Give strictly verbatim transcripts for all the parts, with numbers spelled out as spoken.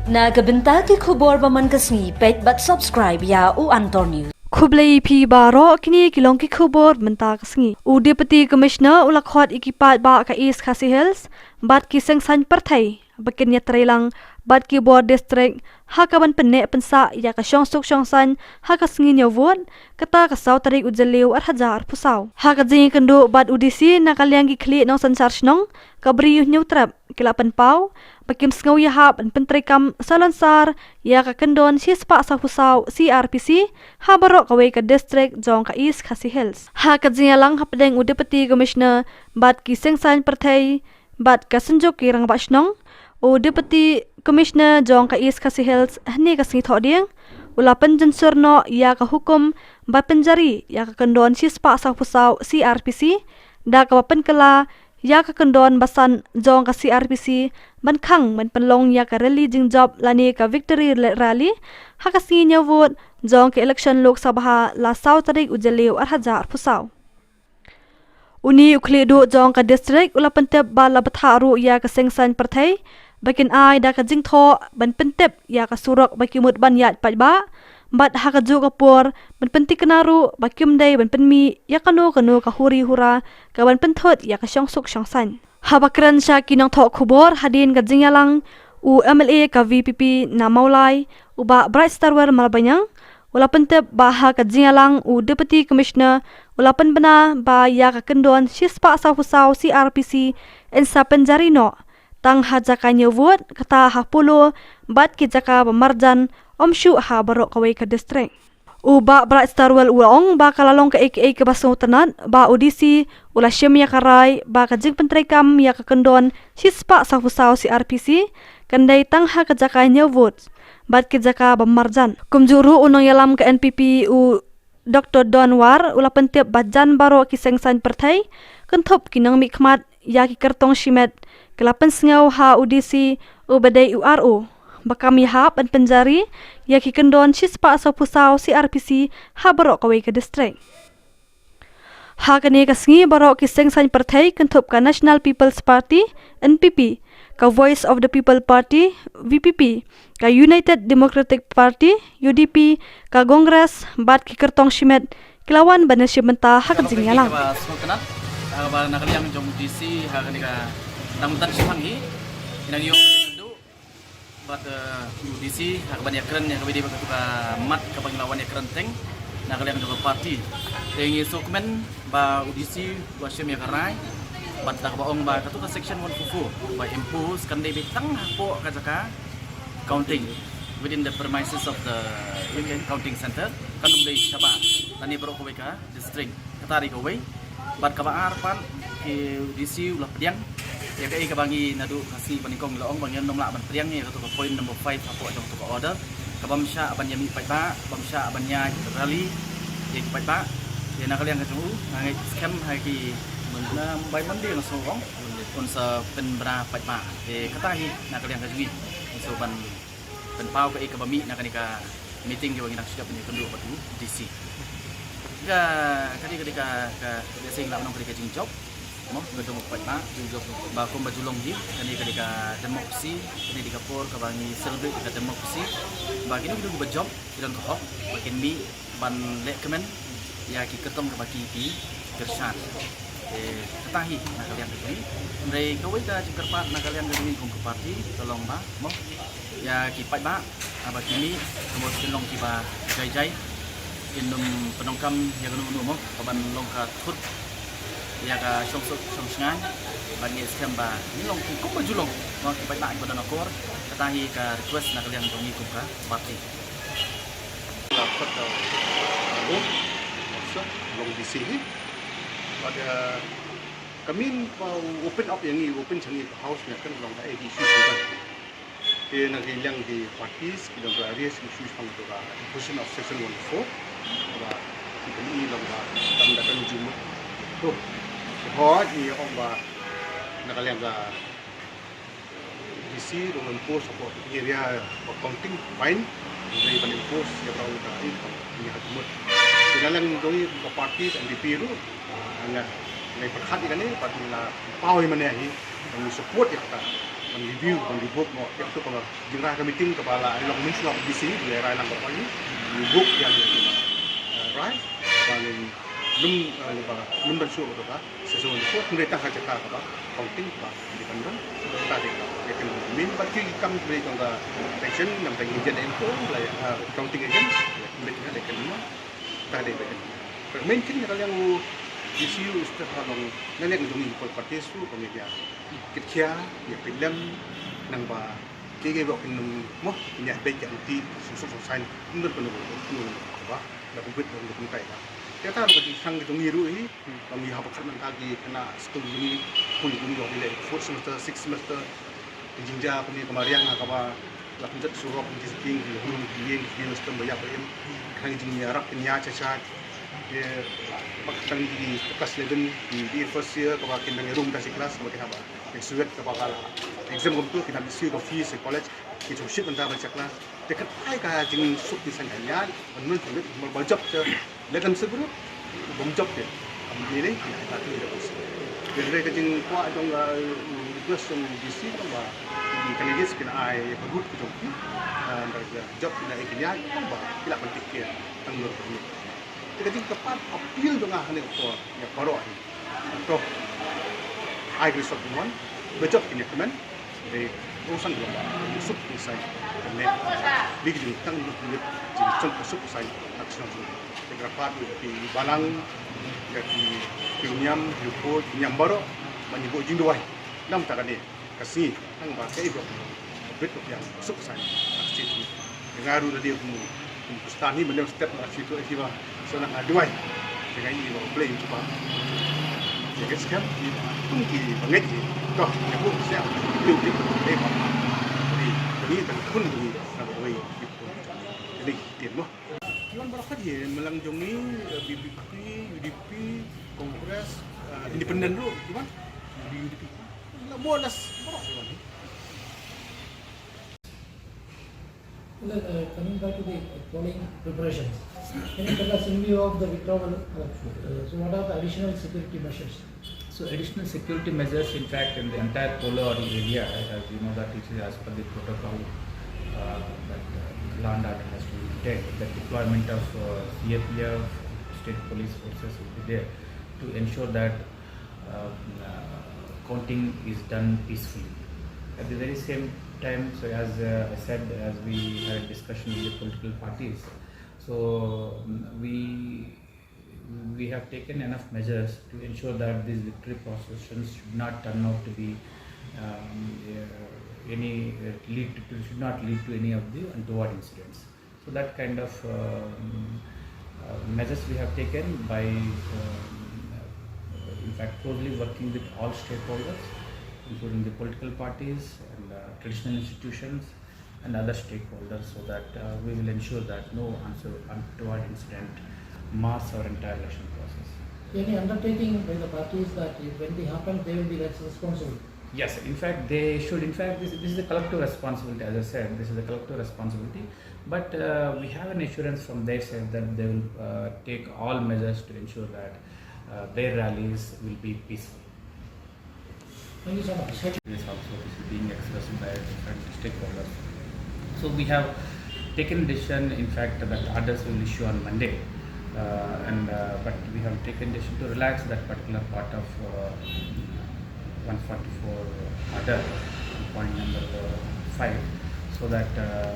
Na ka bynta ki khubor ba man ka sngi, peit bad subscribe ïa u Antor News. Khublei phi baroh, kine ki long ki khubor mynta ka sngi. U Deputy Commissioner u la khot ïa ki paidbah ka East Khasi Hills bad ki seng saiñ pyrthei ba kin ïatreilang bad ki bor district ha kaban pynneh pynsah ïa ka shongsuk shongsaiñ ha ka sngi ñiew vote, kata ka saw tarik u Jylliew ar hajar arphew saw. Ha ka jingïakynduh bad u D C, na ka liang ki khlieh nongsynshar shnong ka Bri u Hynñiewtrep ki la pynpaw ba kim sngew ïahap ban pyntreikam salonsar ïa ka kyndon shispah sawphew saw C R P C ha baroh kawei ka district jong ka East Khasi Hills. Ha ka jingïalang hapdeng u Deputy Commissioner bad ki seng saiñ pyrthei bad ka Synjuk ki Rangbah Shnong, u Deputy Commissioner jong ka East Khasi Hills hynne ka sngi Thohdieng u la pynjynsur noh ïa ka hukum ba pynjari ïa ka kyndon shispah sawphew saw C R P C, da kaba pynkylla ïa ka kyndon ba san jong ka C R P C ban khang ban pynlong ïa ka rally jingjop lane ka victory rally ha ka sngi ñiew vote jong ka election Lok Sabha la saw tarik u Jylliew ar hajar arphew saw. Une u khlieh duh jong ka district u la pyntip ba la bthah ruh ïa ka seng saiñ pyrthei ba kin ai da ka jingthoh ban pyntip ïa ka surok ba ki mut ban ïaid paidbah, bad ha kajuh ka por ban pynthikna ruh ba kim dei ban pynmih ïa kano kano ka huri hura kaban pynthut ïa ka shongsuk shongsaiñ. Haba kren sha ki nongthoh khubor hadien ka jingïalang, u M L A ka V P P na Mawlai, u Bah Brightstarwell Marbaniang, u la pyntip ba ha ka jingïalang u Deputy Commissioner u la pynbna ba ïa ka kyndon shispah sawphew saw C R P C yn sa pynjari noh tang ha jaka ñiew vote, kata ha Polo bad ki jaka ba marjan, ym shuh ha baroh kawei ka district. U Bah Brightstarwell u la ong ba ka la long kaei kaei kaba sngewtynnat ba u D C u la shim ïa ka rai ba ka jingpyntreikam ïa ka kyndon shispah sawphew saw C R P C kan dei tang ha ka jaka ñiew vote bad ki jaka ba marjan. Kumjuh ruh u nongïalam ka N P P, u Doctor Don War, u la pyntip ba jan baroh ki seng saiñ pyrthei, kynthup ki nongmihkhmat ïa ki kyrtong shimet, ki la pynsngew ha u D C uba dei u R O ba kam ïahap ban pynjari ïa ki kyndon shispah sawphew saw C R P C ha baroh kawei ka district. Ha kane ka sngi baroh ki seng saiñ pyrthei, kynthup ka National People's Party, N P P, ka Voice of the People Party, V P P, ka United Democratic Party, U D P, ka Congress bad ki kyrtong shimet, ki la wan ban ïashim bynta ha ka jingïalang. Kaba sngewtynnat, ah, ba na ka liang jong D C ha kane ka dang mynta shi thang hi, ngi nang ïoh ïakynduh bad, eh, u D C ha kaban ïakren ïa kaba dei bad katu ka mat kaba ngi la wan ïakren teng na ka liang jong ka party. Te ngi sngewkmen ba u D C u la shim ïa ka rai bad da kaba ong ba katu ka section one four four ba impose kan dei beit tang hapoh ka jaka counting, within the premises of the counting center, kan ym dei shabar lane baroh kawei ka district. Kata dei kawei. Bad kaba ar pat, ki D C u la pdiang ïa kaei kaba ngi naduh ka sngi ba nyngkong ngi la ong ba ngin ym lah ban pdiang ïa katu ka point number five hapoh jong katu ka order, ka bym shah ban ïamih paidbah, bym shah ban ïaid rally ïa ki paidbah. Te na ka liang ka jong u, nga ngeit skhem ha ki, mynta bai Monday nga sngew ong un sa pynbna paidbah. Te kata hi na ka liang ka jong ngi, ngi sngew ban pynpaw kaei kaba mih na kane ka meeting kaba ngi dang shu dep ban ïakynduh bad u D C. Ka, ka dei, ka dei ka, ka, ka dei sing lah ban ong ka dei ka jingjop, mo, ka jong u paidbah, jingjop ba kumba ju long hi, kane ka dei ka democracy, kane dei ka por kaba ngi celebrate ka democracy. Ba kino kino kiba jop ki don ka hok ba kin mih ban lehkmen ïa ki kyrtong kaba ki, ki kyrshan. Te kata hi na ka liang ka jong ngi. Hynrei kawei ka jingkyrpad na ka liang ka jong ngi kum ka party ka long ba, mo, ïa ki paidbah haba ki mih, ka mut kin long kiba jai jai, kin ym pyndonkam ïa kano kano, mo, kaban long ka thut ïa ka shongsuk shongshngaiñ. Bad ngi skhem ba ngin long ki kumba ju long, mo, ki paidbah kiba don akor. Kata hi ka request na ka liang jong ngi kum ka party. La khot da u, long D C hi. Bad, eh, ka mih ba u pyn-up ïa ngi, u pynshah ïa ngi ka house ne kan long da A D C hi. Te na ka liang ki parties ki long ka raise issue shaphang ka imposition of section one four. Ba ki pyn-i long ba tam da kan jumut. To, hooid ngi ong ba na ka liang ka D C ruh impose hapoh area ba counting fine, dei ban impose ïa ka ong ka ïa ka ïa ka jumut. Te na liang jong ngi ka party N P P ruh, nga, nga pyrkhat ïa kane, party nga paw ïa mane hi, ngi support ïa kata. Review, ban review mo, ïa kata kaba jingrai ka meeting kaba la long mynshuwa ba D C, la rai lang ba oi, review ïa kata kaba, eh, rai, ba ngin lum, eh, ba lum dang shuh kata ka session, so hynrei tang ha jaka kaba counting kaba independent, ta dei ka, ïa ka min ba ki kam ki jong ka election, namar ki agent info, la, eh, counting agent, ïa ka min ka dei ka min, ta dei ka min. Ka min kin ïa ka liang u D C u step ha long, na liang jong i political parties ruh, ba ngin ïa kit khia, ïa pynlem, nang ba ki, ki ba kin nym mo, kin ïa beit ïa ki suk suk suk sign, ym don kano kano kaba la pynbit, la pynkai ka. Ïa ta ka jingshang ka jong ngi ruh hi, ba ngi hap ban khat mynta ki khynnah skul jong ngi, pun jong ngi, ïoh ki leh fourth semester, sixth semester, ki jingjia kumne ka mariang ha kaba la pynjot surok, ki jingkieng, ki hung, ki ïeng, ki ïeng stem ba ïap ba im, ki jingïarap, ki ïa cha cha, ki ba ka tang ki class eleven, ki, ki first year, kaba kin dang ïarum da shi class, kaba kin hap ba Exhibit kaba ka la exam kumtu, ki dang issue ka fees ka college, ki jong shit mynta ban check class. Te kata ai ka jingsuk jingsaiñ ka ïa ban mun ka mit ba job te, leh kam se group bom job te. Am ni le ki ka tu da kus. Te re ka jingkwah jong ka request jong D C ka ba ki candidates kin ai ka route ka jong ki, ah, da ka job na ai ki ïa ka ba ki la ban tik ke tang nur ka mit. Te ka jingkyrpad appeal jong nga ha kane ka por ïa baroh hi. To ai ka result mon, ba jop kine kmen. Dei u san lem ba suk u sai kmen. Dei ka jingtang duk duk jingchong ka suk u sai ka shnong. Te ka kyrpad ïa ki balang, ïa ki uniam, ïa ki uniam baroh, ban ïa buh jingduwai. Namar ta kane ka sngi tang ba kaei ba bit ba biang suk san ka state ni. Nga ruh lade kum kum Pakistan ni, mane step na situ ai ba so na nga duwai. Te nga i ba play tu ba. Te ka scam ni ba kum ki ba ngeit ni. To, ïa kum sia tu ki ba. Ni ni tang kun ni na ba wei ki pun. Ni tin mo. Kiwan baroh kat ye, malang jong ni, eh, B P P, U D P, Congress, eh, Independent ruh, kiwan. U D P. More or less, baroh kiwan. Well, uh, coming back to the polling preparations, can you tell us, in view of the withdrawal, uh, so what are the additional security measures? So additional security measures, in fact, in the entire Polo area, as, as you know that it is as per the protocol, uh, that, uh, law and order has to be maintained. The deployment of, uh, C A P F, state police forces will be there to ensure that, uh, uh, counting is done peacefully. At the very same time, so as, uh, I said, as we had a discussion with the political parties, so, mm, we, we have taken enough measures to ensure that these victory processions should not turn out to be, um, uh, any, uh, lead to, should not lead to any of the untoward incidents. So that kind of, um, uh, measures we have taken by, um, uh, in fact, closely working with all stakeholders, including the political parties and, uh, traditional institutions and other stakeholders, so that, uh, we will ensure that no unso-, untoward incident mars our entire election process. Any undertaking by the parties that if anything happens, they will be less responsible? Yes, in fact, they should. In fact, this, this is a collective responsibility, as I said, this is a collective responsibility. But, uh, we have an assurance from their side that they will, uh, take all measures to ensure that, uh, their rallies will be peaceful. Thank you so much. This also is being expressed by different stakeholders. So we have taken decision, in fact, that orders will issue on Monday. Uh, and, uh, but we have taken decision to relax that particular part of, uh, one forty-four order, point number, uh, five, so that, uh,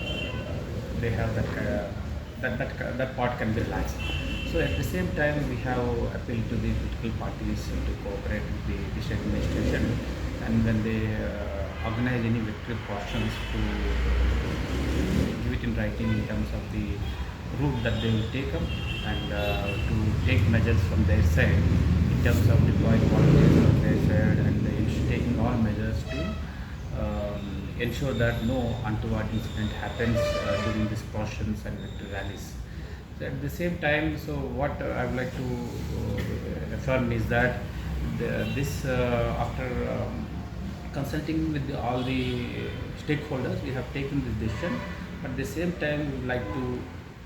uh, they have that, uh, that, that, that part can be relaxed. So at the same time, we have appealed to the political parties to cooperate with the district administration, and when they, uh, organize any victory processions, to give it in writing in terms of the route that they will take up, and, uh, to take measures from their side in terms of deploying volunteers from their side, and, uh, ins-, taking all measures to, um, ensure that no untoward incident happens, uh, during these processions and victory rallies. So at the same time, so what, uh, I would like to, uh, affirm is that the, this, uh, after, um, consulting with the, all the stakeholders, we have taken this decision. But at the same time, we would like to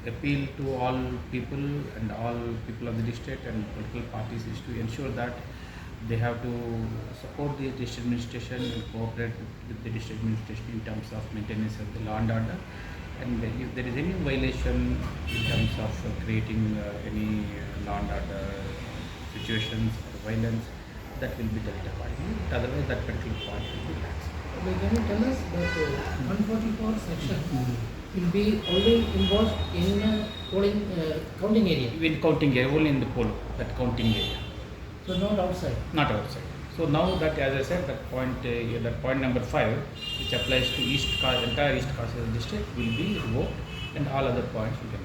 appeal to all people and all people of the district and political parties is to ensure that, They have to support the district administration and cooperate with, with the district administration in terms of maintenance of the law and order. And if there is any violation in terms of uh, creating uh, any uh, law and order situations or violence, that will be dealt upon. But otherwise, that particular point will be taxed. But can you tell us that uh, one forty-four section will be only involved in uh, polling uh, counting area, In counting area, only in the poll, that counting area, so not outside. not outside. So now that, as I said, that point, uh, that point number five, which applies to East Ka- entire East Khasi Hills district, will be revoked, and all other points will be